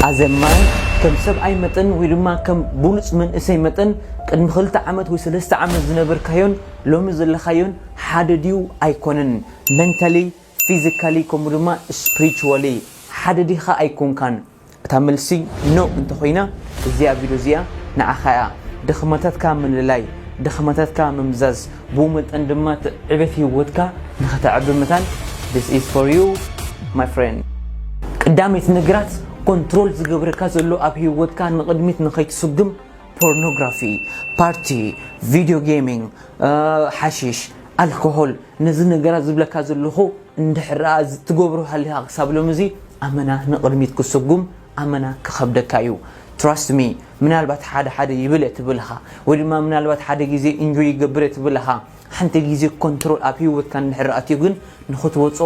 ኣዘማን ከም ሰብኣይ መጠን ወይ ድማ ከም ብሉፅ መንእሰይ መጠን ቅድሚ ክልተ ዓመት ወይ ሰለስተ ዓመት ዝነበርካዮን ሎሚ ዘለኻዮን ሓደ ድዩ ኣይኮነን። Mentally፣ physically ከምኡ ድማ spiritually ሓደ ዲኻ ኣይኮንካን። እታ መልሲ no እንተኾይና እዚኣ ቪድዮ እዚኣ ንዓኻ እያ። ድኽመታትካ ምልላይ፣ ድኽመታትካ ምምዛዝ፣ ብኡ መጠን ድማ እቲ ዕቤት ህይወትካ ንኸተዕቢ ምታን። This is for you my friend። ቀዳመይቲ ነገራት ኮንትሮል ዝገብረካ ዘሎ ኣብ ህይወትካ ንቕድሚት ንኸይትስጉም ፖርኖግራፊ፣ ፓርቲ፣ ቪድዮ ጌሚንግ፣ ሓሽሽ፣ ኣልኮሆል፣ ነዚ ነገራት ዝብለካ ዘለኹ እንድሕር ደኣ ትገብሮ ሃሊኻ ክሳብ ሎሚ እዚ ኣመና ንቕድሚት ክስጉም ኣመና ክኸብደካ እዩ። Trust me። ምናልባት ሓደ ሓደ ይብል እየ ትብል ኢኻ ወይ ድማ ምናልባት ሓደ ግዜ ኢንጆይ ይገብር እየ ትብል ኢኻ። ሓንቲ ግዜ ኮንትሮል ኣብ ህይወትካ እንድሕር ኣትዩ ግን ንኽትወጾ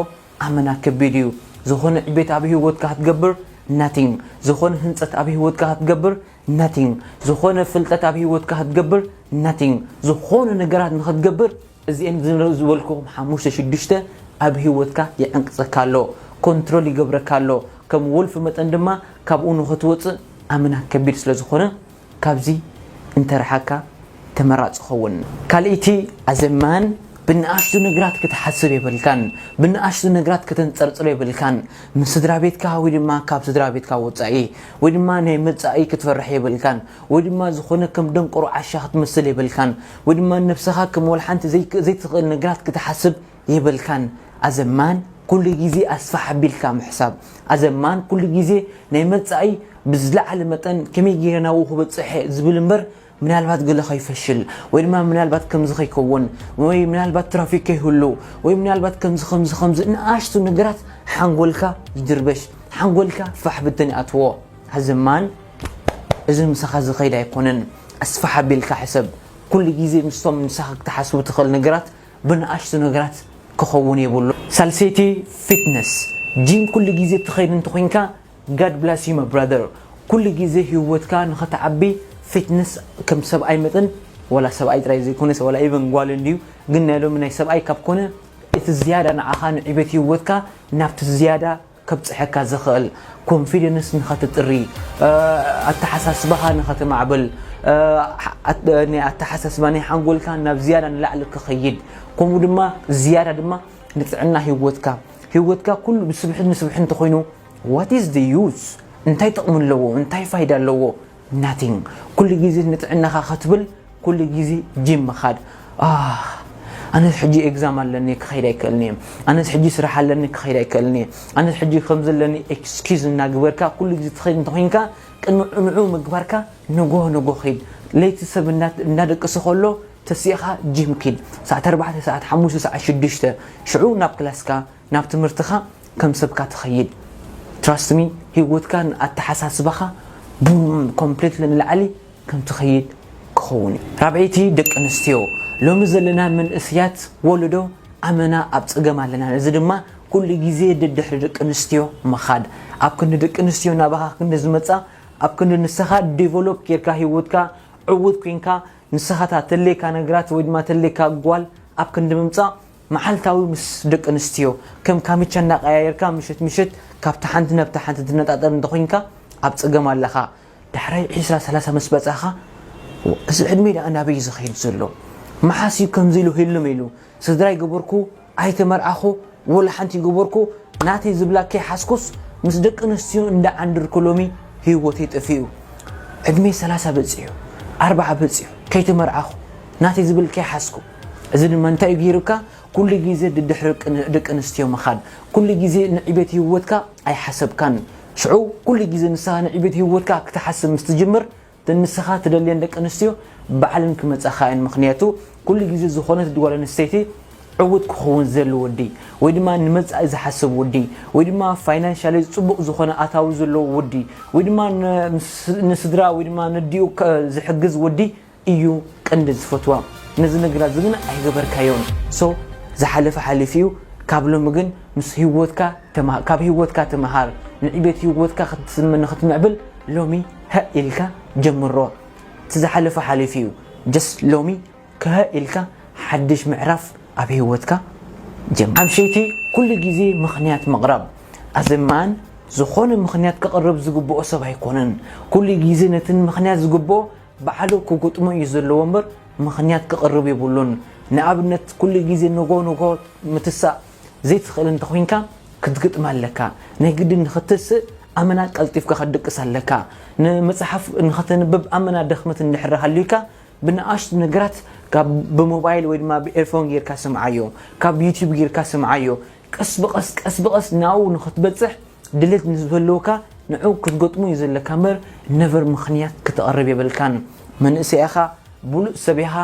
ኣመና ከቢድ እዩ። ዝኾነ ዕቤት ኣብ ህይወትካ ክትገብር nothing። ዝኾነ ህንጸት ኣብ ህይወትካ ክትገብር nothing። ዝኾነ ፍልጠት ኣብ ህይወትካ ክትገብር nothing። ዝኾነ ነገራት ንኽትገብር እዚኤን ዝበልኩኹም ሓሙሽተ ሽዱሽተ ኣብ ህይወትካ ይዕንቅጸካ ኣሎ፣ ኮንትሮል ይገብረካ ኣሎ። ከም ወልፊ መጠን ድማ ካብኡ ንኽትወፅእ ኣመና ከቢድ ስለ ዝኾነ ካብዚ እንተረሓካ ተመራፂ ኸውን። ካልእቲ ኣዘማን ብንኣሽቱ ነገራት ክትሓስብ የብልካን፣ ብንኣሽቱ ነገራት ከተንፀርፅሮ የብልካን። ምስ ስድራ ቤትካ ወይ ድማ ካብ ስድራ ቤትካ ወፃኢ ወይ ድማ ናይ መፃኢ ክትፈርሕ የብልካን። ወይ ድማ ዝኾነ ከም ደንቆሮ ዓሻ ክትመስል የብልካን። ወይ ድማ ነብስኻ ከም ወላ ሓንቲ ዘይክ- ዘይትኽእል ነገራት ክትሓስብ የብልካን። ኣዘማን ኩሉ ግዜ ኣስፋሕ ኣቢልካ ምሕሳብ። ኣዘማን ኩሉ ግዜ ናይ መጻኢ ብዝለዓለ መጠን ከመይ ገይረ ናብኡ ክበጽሕ ዝብል እምበር ምናልባት ገለ ከይፈሽል ወይ ድማ ምናልባት ከምዚ ከይከውን ወይ ምናልባት ትራፊክ ከይህሉ ወይ ምናልባት ከምዚ ከምዚ ከምዚ ንኣሽቱ ነገራት ሓንጎልካ ይድርበሽ፣ ሓንጎልካ ፋሕ ብትን ይኣትዎ። ኣዘማን እዚ ምሳኻ ዝኸይድ ኣይኮነን። ኣስፋሕ ኣቢልካ ሕሰብ። ኩሉ ግዜ ምስቶም ንስኻ ክትሓስቡ ትኽእል ነገራት ብንኣሽቱ ነገራት ክኸውን የብሉ። ሳልሰይቲ ፊትነስ ጂም ኩሉ ግዜ ትኸይድ እንተኾይንካ God bless you my brother። ኩሉ ግዜ ህይወትካ ንኸተዓቢ ፊትነስ ከም ሰብኣይ መጠን ወላ ሰብኣይ ጥራይ ዘይኮነስ ወላ ኢቨን ጓል እንድዩ ግን ናይ ሎሚ ናይ ሰብኣይ ካብ ኮነ እቲ ዝያዳ ንዓኻ ንዕቤት ህይወትካ ናብቲ ዝያዳ ከብፅሐካ ዝኽእል ኮንፊደንስ ንኸትጥሪ ኣተሓሳስባኻ ንኸተማዕብል ናይ ኣተሓሳስባ ናይ ሓንጎልካ ናብ ዝያዳ ንላዕሊ ክኸይድ ከምኡ ድማ ዝያዳ ድማ ንጥዕና ህይወትካ ህይወትካ ኩሉ ብስብሒ ንስብሒ እንተኾይኑ what is the use እንታይ ጥቕሚ ኣለዎ እንታይ ፋይዳ ኣለዎ nothing ኩሉ ግዜ ንጥዕናኻ ክትብል ኩሉ ግዜ ጂም ምኻድ ኣነስ ሕጂ ኤግዛም ኣለኒ ክኸይድ ኣይክእልን እየ ኣነስ ሕጂ ስራሕ ኣለኒ ክኸይድ ኣይክእልን እየ ኣነስ ሕጂ ከምዚ ኣለኒ ኤክስኪዝ እናግበርካ ኩሉ ግዜ ትኸይድ እንተኮይንካ ቅድሚ ዕምዑ ምግባርካ ንጎ ንጎ ኺድ ለይቲ ሰብ እናደቅሰ ከሎ ተሲእኻ ጂም ኪድ ሰዓት ኣርባዕተ ሰዓት ሓሙሽተ ሰዓት ሽዱሽተ ሽዑ ናብ ክላስካ ናብ ትምህርትኻ ከም ሰብካ ትኸይድ trust me ህይወትካ ኣተሓሳስባኻ ቡም ኮምፕሊትሊ ንላዕሊ ከም ትኸይድ ክኸውን እዩ። ራብዐይቲ ደቂ ኣንስትዮ ሎሚ ዘለና መንእስያት ወለዶ ኣመና ኣብ ጸገም ኣለና። እዚ ድማ ኩሉ ግዜ ደድሕሪ ደቂ ኣንስትዮ ምኻድ ኣብ ክንዲ ደቂ ኣንስትዮ ናባኻ ክንዲ ዝመጻ ኣብ ክንዲ ንስኻ ዲቨሎፕ ጌርካ ህይወትካ ዕዉት ኮይንካ ንስኻ እታ ተለካ ነገራት ወይ ድማ ተለካ ጓል ኣብ ክንዲ ምምጻእ መዓልታዊ ምስ ደቂ ኣንስትዮ ከም ካምቻ እናቀያየርካ ምሸት ምሸት ካብታ ሓንቲ ናብታ ሓንቲ ትነጣጠር እንተኮይንካ ኣብ ጸገም ኣለኻ። ዳሕራይ ዒስራ ሰላሳ ምስ በጻኻ እዚ ዕድመይ ደኣ ናበይ ዝኸይድ ዘሎ? መሓስ እዩ ከምዚ ኢሉ ህልም ኢሉ ስድራ ይገበርኩ ኣይተመርዓኹ ወላ ሓንቲ ይገበርኩ ናተይ ዝብላ ከይሓዝኩስ ምስ ደቂ ኣንስትዮ እንዳ ዓንድርኩ ሎሚ ህይወተይ ጠፊኡ። ዕድመይ ሰላሳ በጺሑ፣ ኣርብዓ በጺሑ፣ ከይተመርዓኹ፣ ናተይ ዝብል ከይሓዝኩ። እዚ ድማ እንታይ እዩ ገይሩካ? ኩሉ ግዜ ድድሕሪ ደቂ ኣንስትዮ ምኻድ፣ ኩሉ ግዜ ንዕቤት ህይወትካ ኣይሓሰብካን። ሽዑ ኩሉ ግዜ ንስኻ ንዕቤት ህይወትካ ክትሓስብ ምስ ትጅምር፣ ንስኻ ትደልየን ደቂ ኣንስትዮ ባዕለን ክመጻኻ እየን። ምኽንያቱ ኩሉ ግዜ ዝኾነት ጓል ኣንስተይቲ ዕዉት ክኸውን ዝደሊ ወዲ ወይ ድማ ንመጻኢ ዝሓስብ ወዲ ወይ ድማ ፋይናንሻሊ ጽቡቕ ዝኾነ ኣታዊ ዘለዎ ወዲ ወይ ድማ ንስድራ ወይ ድማ ነዲኡ ዝሕግዝ ወዲ እዩ ቀንዲ ዝፈትዋ። ነዚ ነገራት እዚ ግን ኣይገበርካዮን። So ዝሓለፈ ሓሊፉ እዩ። ካብ ሎሚ ግን ምስ ህይወትካ ካብ ህይወትካ ተምሃር። ንዕቤት ህይወትካ ክትስምኒ ክትምዕብል ሎሚ ህእ ኢልካ ጀምሮ። እቲ ዝሓለፈ ሓሊፉ እዩ። Just ሎሚ ክህእ ኢልካ ሓድሽ ምዕራፍ ኣብ ህይወትካ ጀምር። ሓምሸይቲ ኩሉ ግዜ ምኽንያት ምቕራብ። ኣዘማን ዝኾነ ምኽንያት ክቕርብ ዝግብኦ ሰብ ኣይኮነን። ኩሉ ግዜ ነትን ምኽንያት ዝግብኦ ባዕሉ ክግጥሞ እዩ ዘለዎ እምበር ምኽንያት ክቕርብ የብሉን። ንኣብነት ኩሉ ግዜ ንጎ ንጎ ምትሳእ ዘይትኽእል እንተኾይንካ ክትግጥም ኣለካ። ናይ ግድን ንኽትስእ ኣመና ቀልጢፍካ ክትድቅስ ኣለካ። ንመጽሓፍ ንኸተንብብ ኣመና ደኽመት እንድሕር ሃልዩካ ብንኣሽቱ ነገራት ካብ ብሞባይል ወይ ድማ ብኤርፎን ጌርካ ስምዓዮ፣ ካብ ዩቲዩብ ጌርካ ስምዓዮ። ቀስ ብቐስ ቀስ ብቐስ ናብኡ ንኽትበጽሕ ድሌት ንዝህልወካ ንዑ ክትገጥሞ እዩ ዘለካ እምበር ነቨር ምኽንያት ክተቕርብ የብልካን። መንእሰይ ኢኻ፣ ብሉጽ ሰብ ኢኻ፣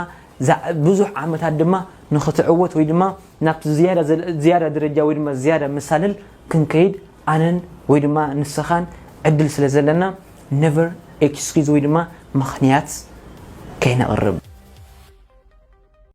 ብዙሕ ዓመታት ድማ ንኽትዕወት ወይ ድማ ናብቲ ዝያዳ ደረጃ ወይ ድማ ዝያዳ መሳልል ክንከይድ ኣነን ወይ ድማ ንስኻን ዕድል ስለ ዘለና ነቨር ኤክስኪዝ ወይ ድማ ምኽንያት ከይነቕርብ።